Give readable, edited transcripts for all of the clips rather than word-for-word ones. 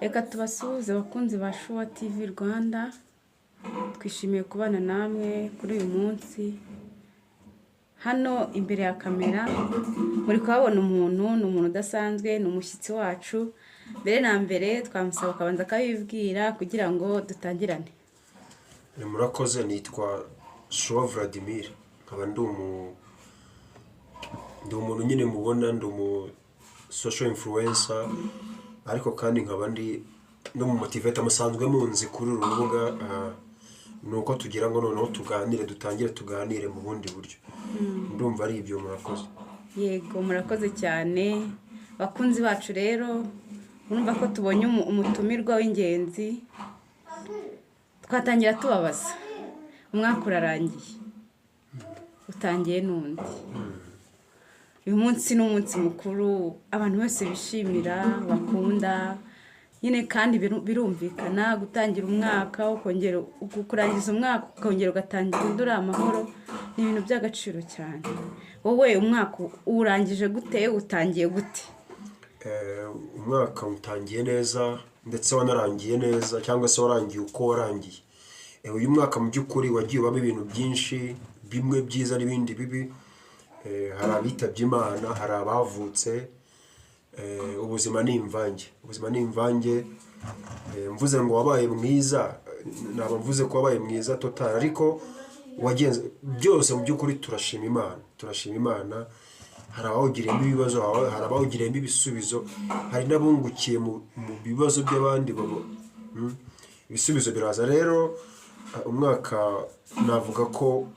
Reka tubasuhuze abakunzi ba Shuwa TV Rwanda, twishimiye kubana namwe kuri uyu munsi. Hano imbere ya kamera muri kuhabona umuntu, ni umuntu udasanzwe, ni umushyitsi wacu. Mbere na mbere twamusaba akabanza akabibwira kugira ngo dutangirane. Murakoze, nitwa Shuwa Vladimir, nkaba ndi umuntu nyine mubona, ndi umu social influencer, ariko kandi nkaba ndi n'umumotivator musanzwe munzi kuri uru rubuga. Ni uko tugira ngo noneho tuganire, dutangire tuganire mu bundi buryo. Ndumva ari ibyo, murakoze. Yego, murakoze cyane bakunzi bacu. Rero murumva ko tubonye umutumirwa w'ingenzi. Twatangira tubabaza: umwaka urarangiye, utangiye n'undi. Uyu munsi ni umunsi mukuru abantu bose bishimira, bakunda nyine, kandi birumvikana gutangira umwaka, ukongera kurangiza umwaka, ukongera ugatangira undi uri amahoro, ni ibintu by'agaciro cyane. Wowe umwaka uwurangije gute? Utangiye gute? Umwaka utangiye neza, ndetse wanarangiye neza, cyangwa se warangiye uko warangiye. Uyu mwaka mu by'ukuri wagiye ubamo ibintu byinshi, bimwe byiza n'ibindi bibi. Hari abitabye Imana, hari abavutse. Ubuzima ni imvange, ubuzima ni imvange. Mvuze ngo wabaye mwiza, naba mvuze ko wabaye mwiza total, ariko wagenze byose mu by'ukuri turashima Imana, turashima Imana. Hari abawugiriyemo ibibazo, hari abawugiriyemo ibisubizo, hari n'abungukiye mu bibazo by'abandi. Ibisubizo biraza rero. Umwaka navuga ko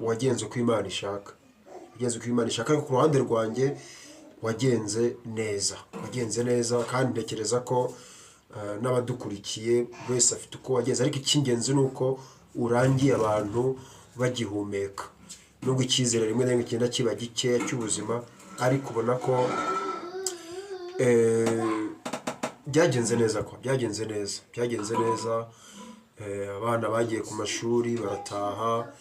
wagenze uko Imana ishaka, wagenze uko Imana ishaka, ariko ku ruhande rwanjye wagenze neza, wagenze neza, kandi ntekereza ko n'abadukurikiye buri wese afite uko wagenze, ariko icy'ingenzi ni uko urangiye abantu bagihumeka, nubwo icyizere rimwe na rimwe kigenda kiba gikeya cy'ubuzima, ariko ubona ko byagenze neza, ko byagenze neza, byagenze neza. Abana bagiye ku mashuri barataha,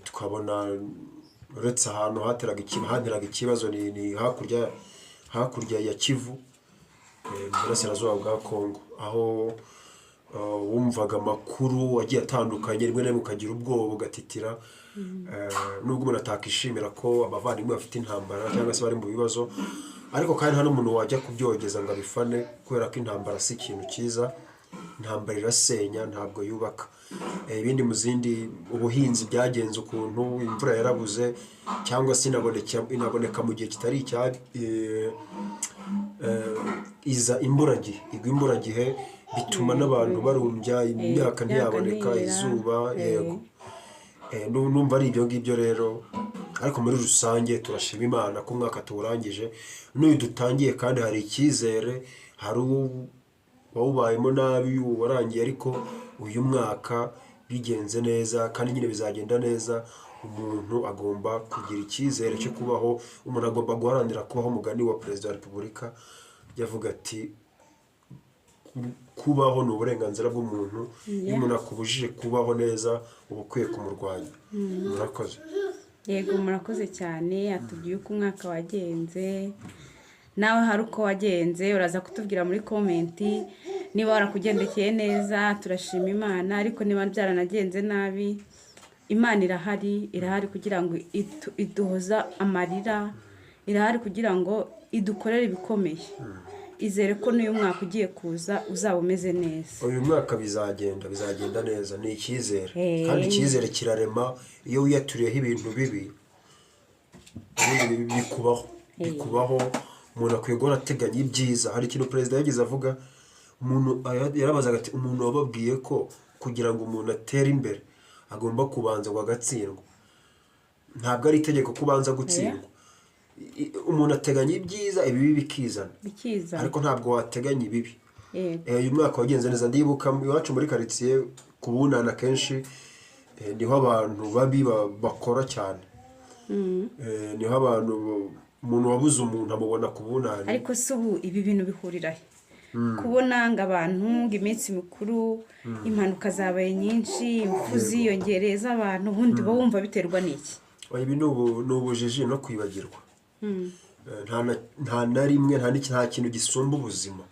tukabona uretse ahantu hateraga ikibazo ni hakurya ya Kivu, mu burasirazuba bwa Kongo, aho wumvaga amakuru agiye atandukanye, rimwe na rimwe ukagira ubwoba, ugatitira. Nubwo umuntu atakishimira ko abavandimwe bafite intambara cyangwa se bari mu bibazo, ariko kandi nta n'umuntu wajya kubyogeza ngo abifane, kubera ko intambara si ikintu cyiza. Intambara irasenya, ntabwo yubaka. Ibindi mu zindi, ubuhinzi byagenze ukuntu, imvura yarabuze cyangwa se inaboneka mu gihe kitari icya, iza imburagihe, igwa imburagihe, bituma n'abantu barumbya imyaka, imyaka ntiyaboneka, ntiyera. Izuba, yego. Numva ari ibyo ngibyo rero, ariko muri rusange turashima Imana ko umwaka tuwurangije n'uyu dutangiye, kandi hari icyizere. Hari uwawubayemo nabi warangiye, ariko uyu mwaka bigenze neza, kandi nyine bizagenda neza. Umuntu agomba kugira icyizere cyo kubaho, umuntu agomba guharanira kubaho. Umugani wa Perezida wa Repubulika yavuga ati: "Kubaho ni uburenganzira bw'umuntu. Iyo umuntu akubujije kubaho neza, uba ukwiye kumurwanya." Murakoze. Yego, murakoze cyane. Atubwiye uko umwaka wagenze. Nawe hari uko wagenze, uraza kutubwira muri comment. Niba warakugendekeye neza, turashima Imana, ariko niba byaranagenze nabi, Imana irahari, irahari kugira ngo iduhoza amarira, irahari kugira ngo idukorere ibikomeye. Izere ko n'uyu mwaka ugiye kuza uzaba umeze neza. Uyu mwaka bizagenda neza, ni icyizere. Kandi icyizere kirarema. Iyo wiyaturiyeho ibintu bibi, ubundi bikubaho, bikubaho. Umuntu akwiye guhora ateganya ibyiza. Hari ikintu perezida yigeze avuga, umuntu yarabazaga ati: "Umuntu wababwiye ko kugira ngo umuntu atere imbere agomba kubanza ngo agatsindwa?" Ntabwo ari itegeko ko ubanza gutsindwa. Umuntu ateganya ibyiza, ibibi bikizana. Bikiza. Ariko ntabwo wateganya ibibi. Yego. Uyu mwaka wagenze neza. Ndibuka iwacu muri karitsiye ku Bunani, akenshi niho abantu babi bakora cyane. Niho abantu, umuntu wabuze umuntu amubona ku Bunani. Ariko se ubu ibi bintu bihurira he, kubona ngo abantu, ngo iminsi mikuru impanuka zabaye nyinshi, impfu ziyongereye z'abantu, ubundi uba wumva biterwa n'iki? Oya, ibi ni ubujiji no kwibagirwa. Nta na rimwe, nta kintu gisumba ubuzima.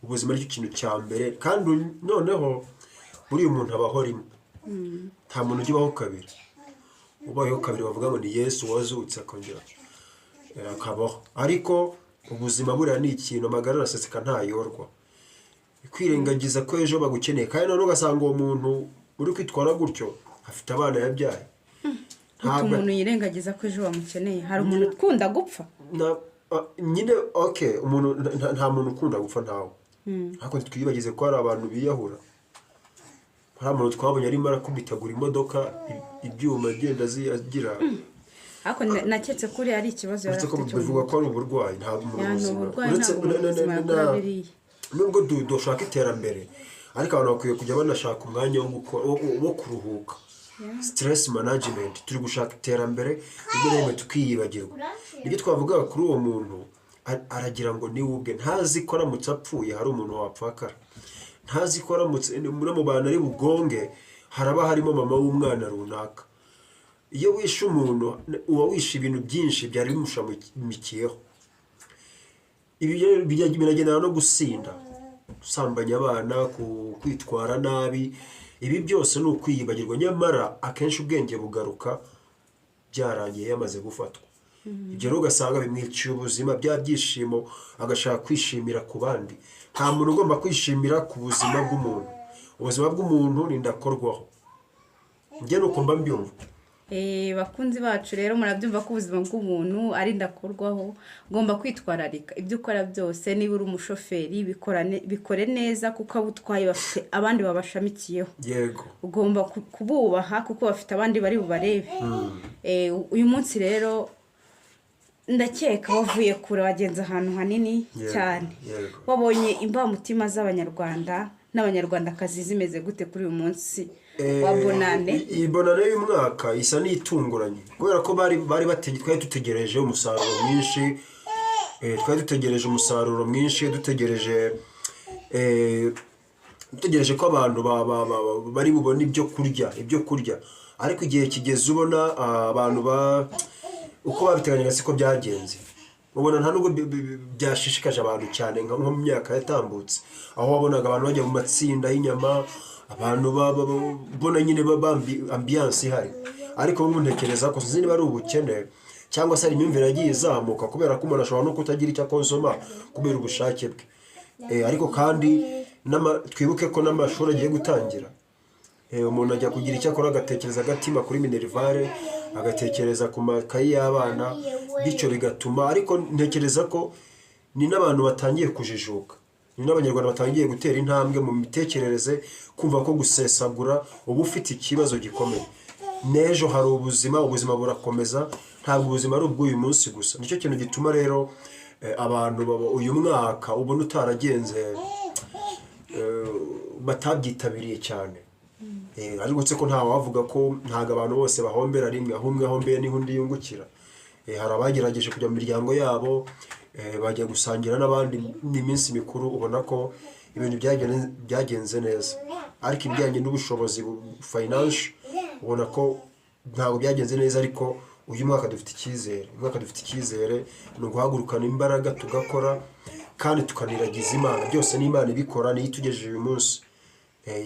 Ubuzima nicyo kintu cya mbere, kandi noneho buriya umuntu abaho rimwe, nta muntu ujya ubaho kabiri. Ubayeho kabiri bavuga ngo ni Yesu wazutse akongera akabaho. Ariko ubuzima buriya ni ikintu, amagara araseseka ntayorwa. Kwirengagiza ko ejo bagukeneye, kandi noneho ugasanga uwo muntu uri kwitwara gutyo afite abana yabyaye. Guta umuntu yirengagiza ko ejo bamukeneye. Hari umuntu ukunda gupfa? Nyine okay, umuntu nta muntu ukunda gupfa, ntawe. Ariko ntitwiyibagize ko hari abantu biyahura. Hari umuntu twabonye arimo arakubitagura imodoka ibyuma agenda agira. Ariko naketse ko uriya ari ikibazo yari Uretse ko afite cyo mu bivuga ko ari uburwayi, ntabwo umuntu Ya, ni muzima. uburwayi, Uretse ntabwo umuntu muzima yakora biriya. Nubwo dushaka iterambere, ariko abantu bakwiye kujya banashaka umwanya wo gukora, wo kuruhuka, stress management. Turi gushaka iterambere, rimwe na rimwe tukiyibagirwa. Nibyo twavugaga kuri uwo muntu, aragira ngo niwe ubwe, ntazi ko aramutse apfuye hari umuntu wapfakara, ntazi ko aramutse no mu bantu ari bugonge haraba harimo mama w'umwana runaka. Iyo wishe umuntu uba wishe ibintu byinshi byari bimushamikiyeho. Ibi rero biragendana no gusinda, gusambanya abana, kwitwara nabi. Ibi byose ni ukwiyibagirwa. Nyamara akenshi ubwenge bugaruka byarangiye, yamaze gufatwa. Ibyo rero ugasanga bimwiciye ubuzima, bya byishimo agashaka kwishimira ku bandi. Nta muntu ugomba kwishimira ku buzima bw'umuntu. Ubuzima bw'umuntu ni ndakorwaho. Njye ni uko mba mbyumva. Bakunzi bacu rero, murabyumva ko ubuzima bw'umuntu ari ndakorwaho. Ugomba kwitwararika ibyo ukora byose. Niba uri umushoferi, bikore neza, kuko abo utwaye bafite abandi babashamikiyeho. Ugomba kububaha kuko bafite abandi bari bubarebe. Uyu munsi rero ndakeka wavuye kure, wagenze ahantu hanini cyane. Wabonye imbamutima z'Abanyarwanda n'Abanyarwandakazi zimeze gute kuri uyu munsi wa Bonane? Iyi Bonane y'umwaka isa n'itunguranye, kubera ko bari twari dutegereje umusaruro mwinshi, twari dutegereje umusaruro mwinshi, dutegereje ko abantu bari bubone ibyo kurya, ibyo kurya. Ariko igihe kigeze ubona abantu uko babiteganyaga siko byagenze. Ubona nta nubwo byashishikaje abantu cyane nko mu myaka yatambutse, aho wabonaga abantu bajya mu matsinda y'inyama, abantu ubona nyine ambiance ihari. Ariko ubu ntekereza ko, sinzi niba ari ubukene cyangwa se ari imyumvire yagiye izamuka, kubera ko umuntu ashobora no kutagira icyo akonsoma kubera ubushake bwe. Ariko kandi twibuke ko n'amashuri agiye gutangira. Umuntu ajya kugira icyo akora agatekereza agatima kuri minerval, agatekereza ku makayi y'abana, bityo bigatuma. Ariko ntekereza ko ni n'abantu batangiye kujijuka, ni n'Abanyarwanda batangiye gutera intambwe mu mitekerereze, kumva ko gusesagura uba ufite ikibazo gikomeye. N'ejo hari ubuzima, ubuzima burakomeza, ntabwo ubuzima ari ubw'uyu munsi gusa. Nicyo kintu gituma rero abantu uyu mwaka ubona utaragenze, batabyitabiriye cyane. Ariko uretse ko nta wavuga ko ntabwo abantu bose bahombera rimwe, aho umwe ahombeye niho undi yungukira. Hari abagerageje kujya mu miryango yabo, bajya gusangira n'abandi n'iminsi mikuru, ubona ko ibintu byagenze neza. Ariko ibijyanye n'ubushobozi financial, ubona ko ntabwo byagenze neza. Ariko uyu mwaka dufite icyizere, uyu mwaka dufite icyizere. Ni uguhagurukana imbaraga tugakora, kandi tukaniragiza Imana. Byose ni Imana ibikora, niyo itugejeje uyu munsi.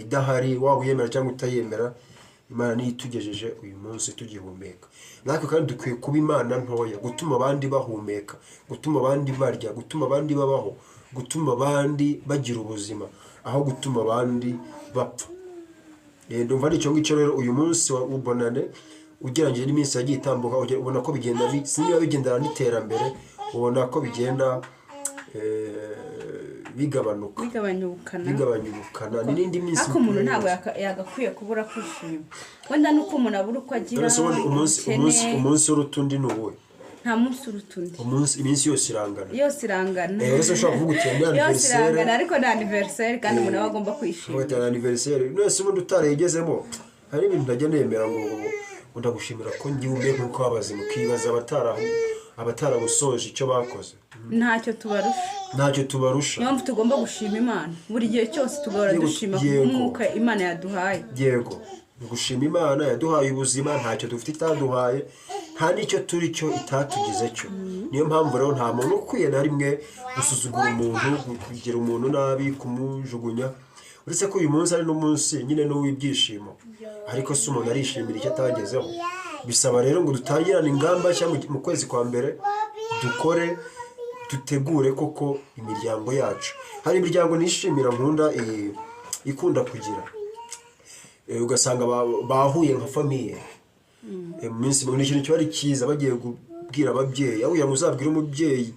Idahari, waba uyemera cyangwa utayemera, Imana niyo itugejeje uyu munsi tugihumeka. Natwe kandi dukwiye kuba Imana ntoya, gutuma abandi bahumeka, gutuma abandi barya, gutuma abandi babaho, gutuma abandi bagira ubuzima aho gutuma abandi bapfa. Ndumva ari icyo ngicyo rero. Uyu munsi wa Bonane, ugereranyije n'iminsi yagiye itambuka, ubona ko bigenda sinzi niba bigendana n'iterambere, ubona ko bigenda bigabanuka. Bigabanya ubukana. Bigabanya ubukana. Ni n'indi minsi Ariko umuntu mikuru ntabwo yose. Yagakwiye kubura kwishima. Wenda nuko umuntu abura uko agira, None se ubundi umunsi ubukene. Umunsi uruta undi ni uwuhe? Nta munsi uruta undi. Umunsi, iminsi yose irangana. Yose irangana. Ese ushobora kuvuga uti ni Yose anniversaire? irangana, ariko ni anniversaire kandi umuntu aba agomba kwishima. Uvuga ati ni anniversaire. None se ubundi utarayigezemo? Hari ibintu ntajya nemera, ngo ndagushimira ko ngihumeka nk'uko w'abazima, ukibaza abatarabusoje icyo bakoze. Ntacyo tubarusha. Ntacyo tubarusha. Niyo mpamvu tugomba gushima Imana buri gihe cyose, tugahora dushima kubw'umwuka Imana yaduhaye. Yego. Ni gushima Imana yaduhaye ubuzima, ntacyo dufite itaduhaye, nta n'icyo turi cyo itatugize cyo. Niyo mpamvu rero nta muntu ukwiye na rimwe gusuzugura umuntu, kugira umuntu nabi, kumujugunya. Uretse ko uyu munsi ari n'umunsi nyine n'uw'ibyishimo, ariko si umuntu arishimira icyo atagezeho. Bisaba rero ngo dutangirane ingamba nshya mu kwezi kwa mbere, dukore, dutegure koko imiryango yacu. Hari imiryango nishimira, nkunda, ikunda kugira, ugasanga bahuye nka famille. Mu minsi ni ikintu kiba ari cyiza, bagiye kubwira ababyeyi, aho kugira ngo uzabwire umubyeyi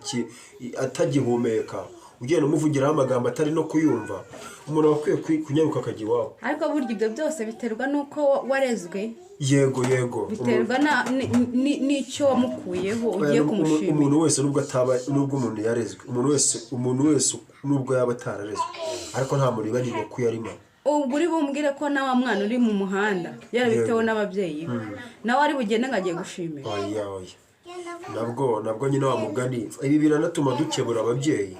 atagihumeka, ugenda umuvugiraho amagambo atari no kuyumva. Umuntu aba akwiye kunyaruka akajya iwabo. Ariko burya ibyo byose biterwa n'uko warezwe. Yego. Biterwa n'icyo wamukuyeho ugiye kumushimira. Umuntu wese nubwo ataba, nubwo umuntu yarezwe, umuntu wese nubwo yaba atararezwe, ariko nta muntu wibagirwa ko yarimo. Ubwo uri bumbwire ko na wa mwana uri mu muhanda yarabitewe n'ababyeyi be, nawe ari bugende ngo agiye gushimira? Oya, oya, nabwo nyine wa mugani, ibi biranatuma dukebura ababyeyi.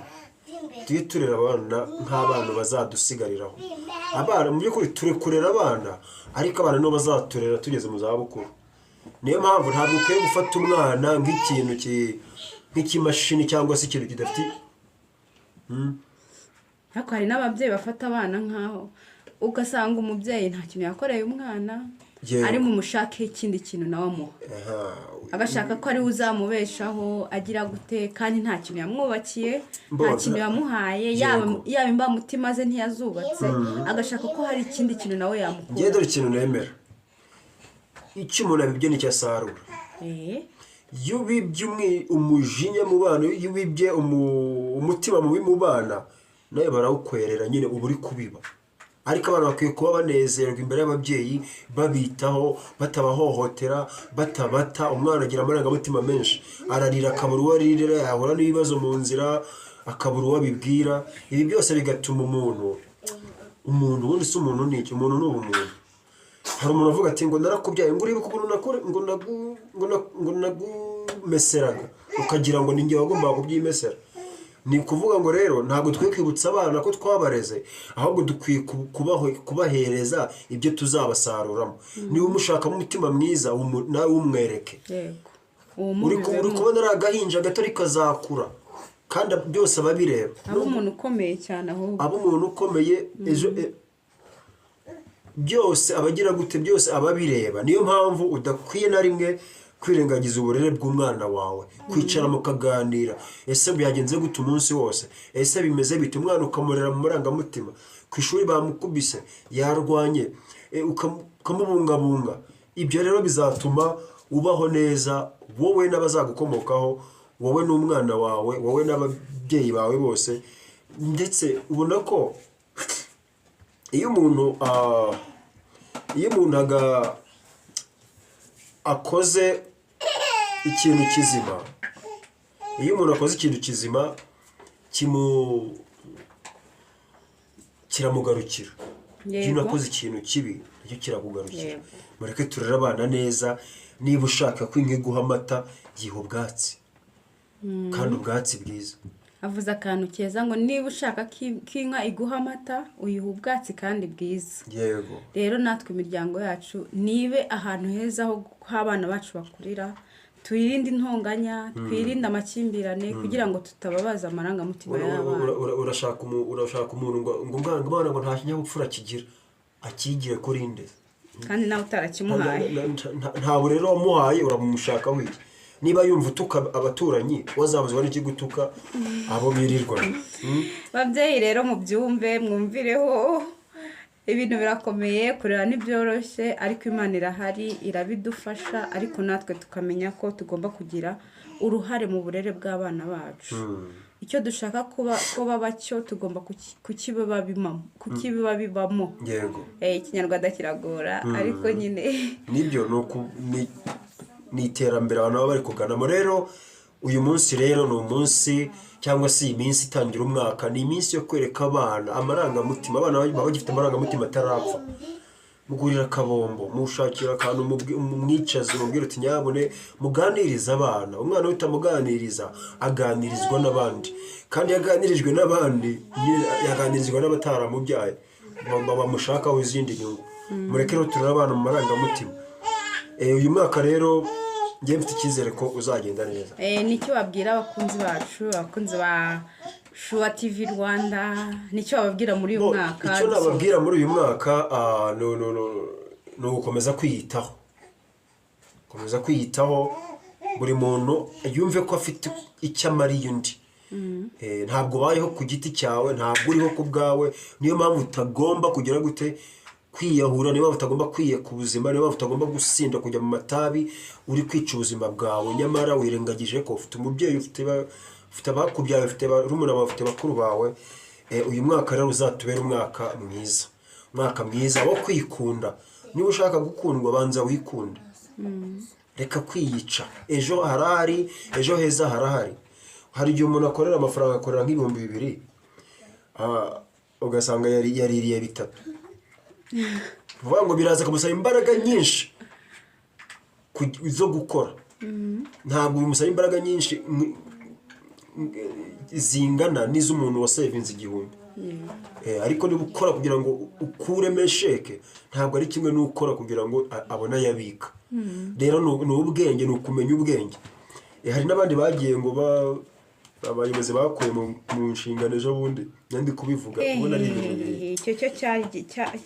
Tujye turera abana nk'abana bazadusigariraho. Abana mu by'ukuri turi kurera abana, ariko abana nibo bazaturera tugeze mu zabukuru. Niyo mpamvu ntabwo ukwiye gufata umwana nk'ikintu nk'ikimashini cyangwa se ikintu kidafite. Ariko hari n'ababyeyi bafata abana nk'aho, ugasanga umubyeyi nta kintu yakoreye umwana, ari mu mushake ikindi kintu nawe amuha, agashaka ko ariwe uzamubeshaho, agira gute, kandi nta kintu yamwubakiye, nta kintu yamuhaye, yaba yaba imbamutima ze ntiyazubatse, agashaka ko hari ikindi kintu nawe Ngewe yamukura. Dore ikintu nemera: icyo umuntu abibye nicyo asarura. Iyo ubibye umujinya mu bana, iyo ubibye umutima mubi mu bana, nawe barawukwerera nyine, uba uri kubiba. Ariko abana bakwiye kuba banezerwa imbere y'ababyeyi, babitaho, batabahohotera, batabata. Umwana agira amarangamutima menshi, ararira akabura uwo aririra, yahura n'ibibazo mu nzira akabura uwo abibwira. Ibi byose bigatuma umuntu, ubundi si umuntu ni iki? Umuntu ni ubumuntu. Hari umuntu avuga ati ngo narakubyaye, ngo uribuka ukuntu nakure, ngo nagumeseraga, ukagira ngo ni njye wagombaga kubyimesera. Ni ukuvuga ngo rero ntabwo dukwiye kwibutsa abana ko twabareze, ahubwo dukwiye kubahereza ibyo tuzabasaruramo. Niba umushakamo umutima mwiza, nawe umwereke. Yego, Uri uwo kubona ari agahinja gato, ariko kazakura, kandi byose ababireba. Aba umuntu ukomeye cyane ahubwo. Aba umuntu ukomeye ejo, byose abagira gute, byose ababireba. Niyo mpamvu udakwiye na rimwe kwirengagiza uburere bw'umwana wawe, kwicara mukaganira: ese byagenze gute umunsi wose? Ese bimeze bite? Umwana ukamurera mu marangamutima. Ku ishuri bamukubise, yarwanye, ukamubungabunga. Ibyo rero bizatuma ubaho neza, wowe n'abazagukomokaho, wowe n'umwana wawe, wowe n'ababyeyi bawe bose. Ndetse ubona ko iyo umuntu akoze ikintu kizima, iyo umuntu akoze ikintu kizima, kiramugarukira. Iyo unakoze ikintu kibi, nacyo kirakugarukira. Mureke turere abana neza. Niba ushaka ko inka iguha amata, yiha ubwatsi, kandi ubwatsi bwiza. Avuze akantu keza ngo niba ushaka ko inka iguha amata, uyiha ubwatsi kandi bwiza. Rero natwe imiryango yacu nibe ahantu heza ho abana bacu bakurira. Twirinde intonganya, twirinde amakimbirane, kugira ngo tutababaza amarangamutima y'abana. Urashaka umuntu ngo umwana ngo nta kinyabupfura kigira, akigire kuri nde? Kandi nawe utarakimuhaye. Ntabwo rero wamuhaye, uramushakaho iki? Niba yumva utuka abaturanyi, wazabuzwa n'iki gutuka abo birirwana? Babyeyi rero mubyumve, mwumvireho, ibintu birakomeye, kurera ntibyoroshye, ariko Imana irahari, irabidufasha, ariko natwe tukamenya ko tugomba kugira uruhare mu burere bw'abana bacu. Icyo dushaka kuba ko baba cyo, tugomba kukibabibamo. Ikinyarwanda kiragora, ariko nyine. Nibyo, ni iterambere abantu baba bari kuganamo. Rero uyu munsi rero ni umunsi, cyangwa se iyi minsi itangira umwaka, ni iminsi yo kwereka abana amarangamutima. Abana baba bagifite amarangamutima atarapfa. Mugurira akabombo, mushakira akantu, mumwicaze, mubwire uti nyabune, muganirize abana. Umwana we utamuganiriza aganirizwa n'abandi, kandi iyo aganirijwe n'abandi nyine yaganirizwa n'abataramubyaye, bamushakaho izindi nyungu. Mureke rero turere abana mu marangamutima. Uyu mwaka rero njye mfite icyizere ko uzagenda neza. Nicyo wabwira abakunzi bacu, abakunzi ba Shuwa TV Rwanda, nicyo wababwira muri uyu Bo, mwaka? Icyo nababwira muri uyu mwaka ni ugukomeza kwiyitaho, gukomeza kwiyitaho. Buri muntu yumve ko afite icyo amariye undi. Ntabwo ubayeho ku giti cyawe, ntabwo uriho ku bwawe. Niyo mpamvu utagomba kugira gute, kwiyahura. Niyo mpamvu utagomba kwiyeka ubuzima. Niyo mpamvu utagomba gusinda, kujya mu matabi, uri kwica ubuzima bwawe, nyamara wirengagije ko ufite umubyeyi, ufite abakubyaye, ufite barumuna bawe, ufite bakuru bawe. Uyu mwaka rero uzatubere umwaka mwiza, umwaka mwiza wo kwikunda. Niba ushaka gukundwa, banza wikunde. Reka kwiyica. Ejo harahari, ejo heza harahari. Hari igihe umuntu akorera amafaranga, akorera nk'ibihumbi 2, ugasanga yaririye bitatu. Ni ukuvuga ngo biraza kumusaba imbaraga nyinshi zo gukora. Ntabwo bimusaba imbaraga nyinshi zingana n'iz'umuntu wasevinze 1000. Ariko niba ukora kugira ngo ukuremo esheke, ntabwo ari kimwe n'ukora kugira ngo abone ayabika. Rero ni ubwenge, ni ukumenya ubwenge. Hari n'abandi bagiye ngo abayobozi bakuye mu nshingano ejo bundi, ndi kubivuga ubona ari ibintu Icyo cyo cyari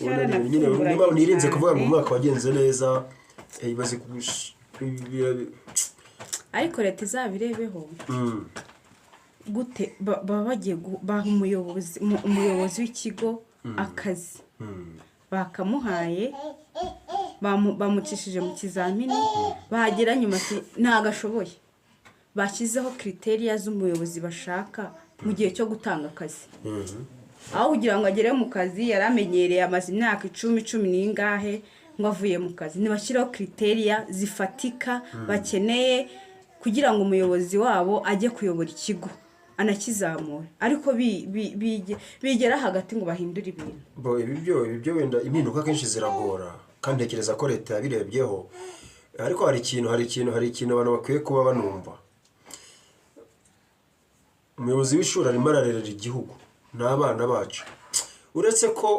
ubona ari ibintu nyine. cyaranatunguranye Niba nirinze kuvuga ngo cyane. umwaka wagenze neza, ibaze Ariko leta izabirebeho. Gute baba bagiye baha umuyobozi w'ikigo akazi, bakamuhaye, bamucishije mu kizamini, bagera nyuma ati ntabwo ashoboye. Bashyizeho criteria z'umuyobozi bashaka mu gihe cyo gutanga akazi, aho kugira ngo agere mu kazi yari amenyereye, amaze imyaka 10, cumi n'ingahe, ngo avuye mu kazi. Ntibashyireho criteria zifatika bakeneye kugira ngo umuyobozi wabo ajye kuyobora ikigo anakizamura, ariko bigera hagati ngo bahindure ibintu. Bo, ibi byo wenda impinduka akenshi ziragora, kandi ntekereza ko leta yabirebyeho. Ariko hari ikintu abantu bakwiye kuba banumva: umuyobozi w'ishuri arimo ararerera igihugu n'abana bacu. Uretse ko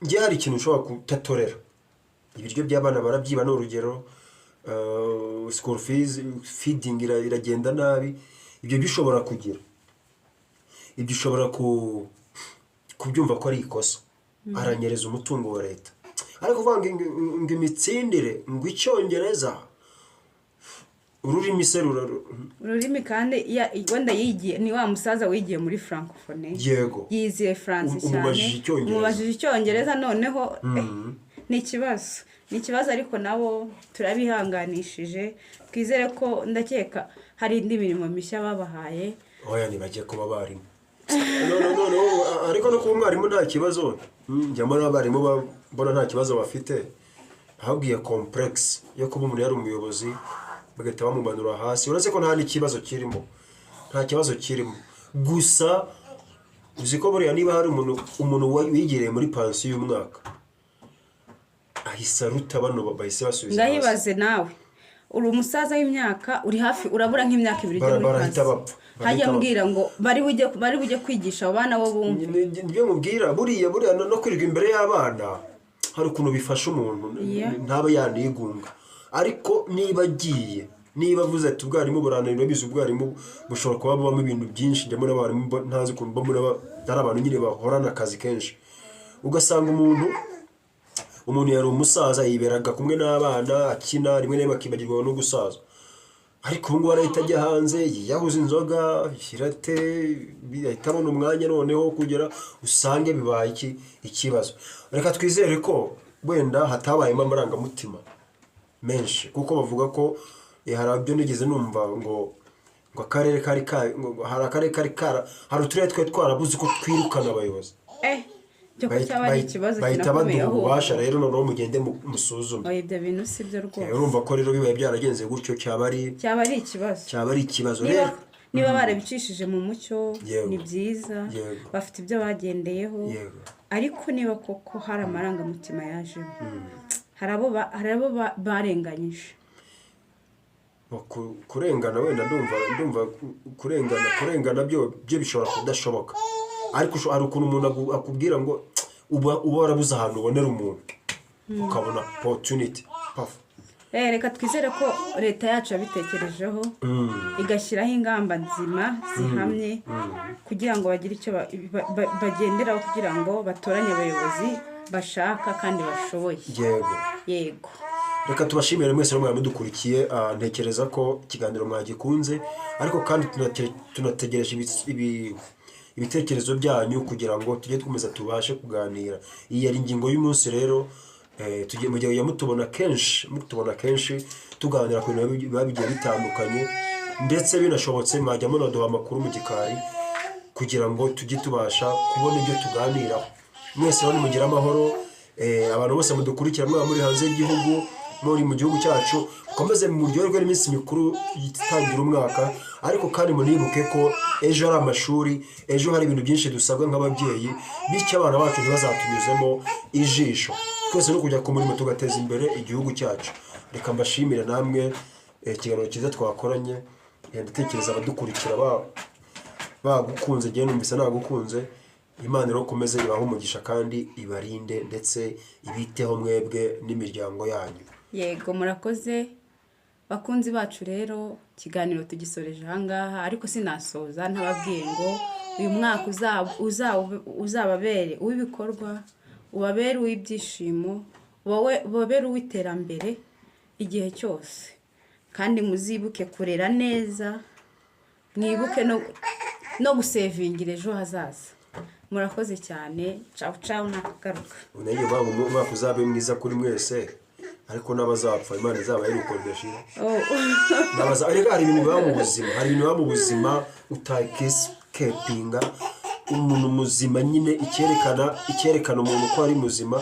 njye hari ikintu ushobora kutatorera: ibiryo by'abana barabyiba, ni urugero, school fees, feeding iragenda nabi. Ibyo byo ushobora kugira, ibyo ushobora kubyumva ko ari ikosa, aranyereza umutungo wa leta. Ariko kuvuga ngo imitsindire, ngo icyongereza, ururimi se rura Ururimi kandi wenda yigiye, ni wa musaza wigiye muri francophonie, yiziye France cyane. Umubajije icyongereza. Umubajije icyongereza noneho, ni ikibazo, ni ikibazo. Ariko nabo turabihanganishije, twizere ko, ndakeka hari indi mirimo mishya babahaye. Oya, ntibajye kuba abarimu. No, no, no, no, ariko no kuba umwarimu nta kibazo. Njya mbona abarimu mbona nta kibazo bafite, ahubwo iyo complexe yo kuba umuntu yari umuyobozi bagahita bamumanura hasi. Uretse ko nta n'ikibazo kirimo, nta kibazo kirimo. Gusa uzi ko buriya niba hari umuntu wigiriye muri pansiyo y'umwaka, ahise aruta bano bahise basubiza hasi. Ngahibaze nawe, uri umusaza w'imyaka uri hafi, urabura nk'imyaka 2 ujya muri Barahita pansiyo. bapfa, barahita Hajya bapfa. mbwira ngo bari bujye kwigisha abo bana bo bumve. Nibyo mubwira, buriya no kwirirwa imbere y'abana hari ukuntu bifasha umuntu ntaba yanigunga. Ariko niba agiye, niba avuze ati ubwarimu burananira, urabizi ubwarimu bushobora kuba bubamo ibintu byinshi. Njya mbona abarimu ntazi ukuntu mbona ari abantu nyine bahorana akazi kenshi, ugasanga umuntu yari umusaza, yiberaga kumwe n'abana akina, rimwe na rimwe akibagirwa no gusaza. Ariko ubu ngubu arahita ajya hanze yiyahuza inzoga hirate, ahita abona umwanya noneho kugera usange bibaye ikibazo. Reka twizere ko wenda hatabayemo amarangamutima menshi, kuko bavuga ko hari ibyo nigeze numva ngo akarere kari ka ngo hari akarere kari kara, hari uturere twari twarabuze uko twirukana abayobozi. Cyo ko cyaba ari ikibazo Bahita kinakomeye baduha ahubwo. ububasha rero, noneho mugende musuzume. Oya, ibyo bintu si byo rwose. Urumva ko rero bibaye byaragenze gutyo cyaba ari Cyaba ari ikibazo. Cyaba ari ikibazo. Niba Rero niba barabicishije mu mucyo, ni byiza, bafite ibyo bagendeyeho. Ariko niba koko hari amarangamutima yajemo, hari abo barenganyije. Kurengana wenda ndumva kurengana byo bishobora kudashoboka, ariko hari ukuntu umuntu akubwira ngo uba warabuze ahantu ubonera umuntu. Ukabona opportunity, paf. Reka twizere ko leta yacu yabitekerejeho, igashyiraho ingamba nzima zihamye kugira ngo bagire icyo bagenderaho kugira ngo batoranye abayobozi bashaka kandi bashoboye. Yego. Yego. Reka tubashimire mwese rero mwari mudukurikiye. Ntekereza ko ikiganiro mwagikunze, ariko kandi tunategereje ibitekerezo byanyu kugira ngo tujye dukomeza tubashe kuganira. Iyi yari ingingo y'umunsi rero. Tugiye mu gihe mutubona kenshi tuganira ku bintu biba bigiye bitandukanye, ndetse binashobotse mwajya munaduha amakuru mu gikari kugira ngo tujye tubasha kubona ibyo tuganiraho. Mwese rero nimugire amahoro. Abantu bose mudukurikira, mwaba muri hanze y'igihugu, muri mu gihugu cyacu, mukomeze muryoherwe n'iminsi mikuru itangira umwaka, ariko kandi munibuke ko ejo hari amashuri, ejo hari ibintu byinshi dusabwa nk'ababyeyi, bityo abana bacu ntibazatunyuzemo ijisho. Twese no kujya ku murimo tugateza imbere igihugu cyacu. Reka mbashimire namwe, ikiganiro cyiza twakoranye. Ndatekereza abadukurikira bagukunze, ngewe numvise nagukunze. Imana rero ikomeze ibahe umugisha kandi ibarinde, ndetse ibiteho mwebwe n'imiryango yanyu. Yego, murakoze bakunzi bacu. Rero ikiganiro tugisoreje ahangaha, ariko sinasoza ntababwiye ngo uyu mwaka uzababere uw'ibikorwa, ubabere uw'ibyishimo, ubabere uw'iterambere igihe cyose, kandi muzibuke kurera neza, mwibuke no gusevingira ejo hazaza. Murakoze cyane. Cawu cawu, nakagaruka. Unenge babu, umwaka uzabe mwiza kuri mwese, ariko n'abazapfa Imana izabahe iruhuko ridashira. Oh. Ariko hari ibintu biba mu buzima utakescapinga. Umuntu muzima nyine, icyerekana umuntu ko ari muzima,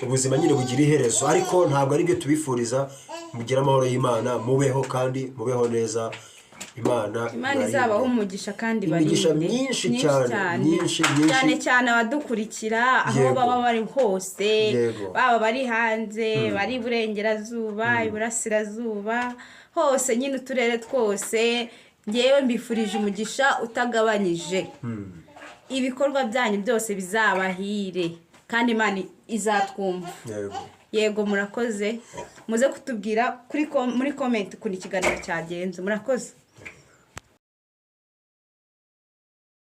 ubuzima nyine bugira iherezo, ariko ntabwo ari byo tubifuriza. Mugire amahoro y'Imana, mubeho kandi mubeho neza. Imana Imana ibarinde. izabaho umugisha kandi Imigisha ibarinde. myinshi cyane, myinshi, myinshi. Cyane cyane abadukurikira aho baba bari hose, baba bari hanze, bari iburengerazuba, iburasirazuba, hose nyine uturere twose, ngewe mbifurije umugisha utagabanyije. Ibikorwa byanyu byose bizabahire kandi Imana izatwumva. Yego, murakoze. Muze kutubwira muri comment ukuntu ikiganiro cyagenze. Murakoze.